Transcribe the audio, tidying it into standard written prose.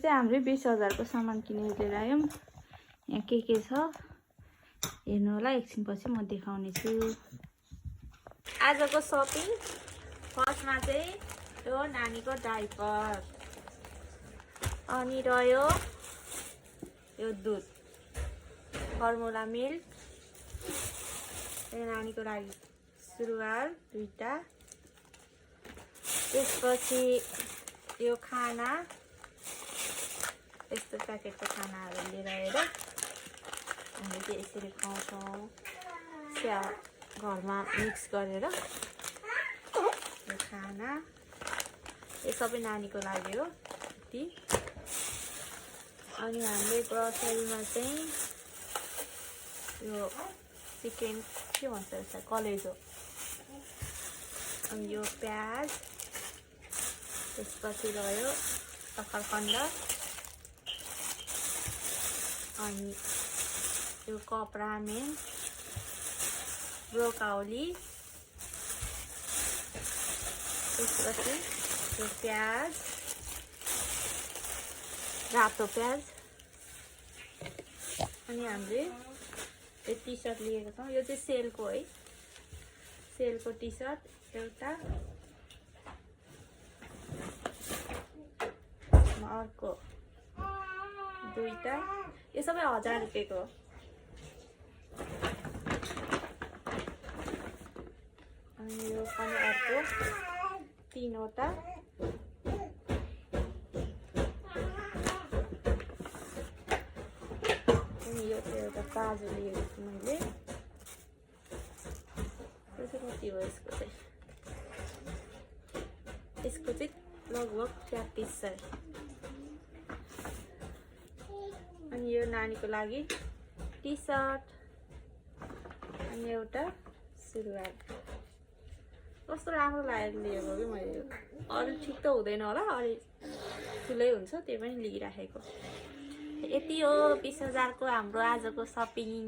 चाहिँ हाम्रो 20,000 को सामान किनेर लिएर आयौँ। यहाँ के छ हेर्नु होला, एकछिनपछि म देखाउने छु। आजको सपिङ फर्स्टमा चाहिँ यो नानीको डाइपर, अनि रह्यो यो दुध फर्मुला मिल्क, नानीको लागि सुरुवाल 2टा, त्यसपछि यो खाना, यस्तो प्याकेटको खानाहरू लिएर आएर हामीले चाहिँ यसरी खुवाउँछौँ स्या घरमा मिक्स गरेर। यो खाना यो सबै नानीको लागि हो यति। अनि हामीले ग्रोसरीमा चाहिँ यो चिकन के भन्छ यसलाई, कलेजो, अनि यो प्याज, त्यसपछि रह्यो सक्खरखण्ड, अनि यो कप रामेन, ब्रोकाउली, त्यसपछि यो प्याज, रातो प्याज, अनि हामीले यो टी सर्ट लिएको छौँ। यो चाहिँ सेलको है, सेलको टी सर्ट एउटा, अर्को 2टा, यो सबै 1000 रुपियाँको हो। अनि यो पनि अर्को 3वटा, अनि यो चाहिँ एउटा प्लाजो लिएको छु मैले। यो चाहिँ कति हो यसको चाहिँ लगभग 3300। अनि यो नानीको लागि टी सर्ट, अनि एउटा सुरुवाल। कस्तो राम्रो लागेको लिएको कि मैले, अरू ठिक त हुँदैन होला, अरू ठुलै हुन्छ, त्यही पनि लिइराखेको। यति हो 20,000 को हाम्रो आजको सपिङ।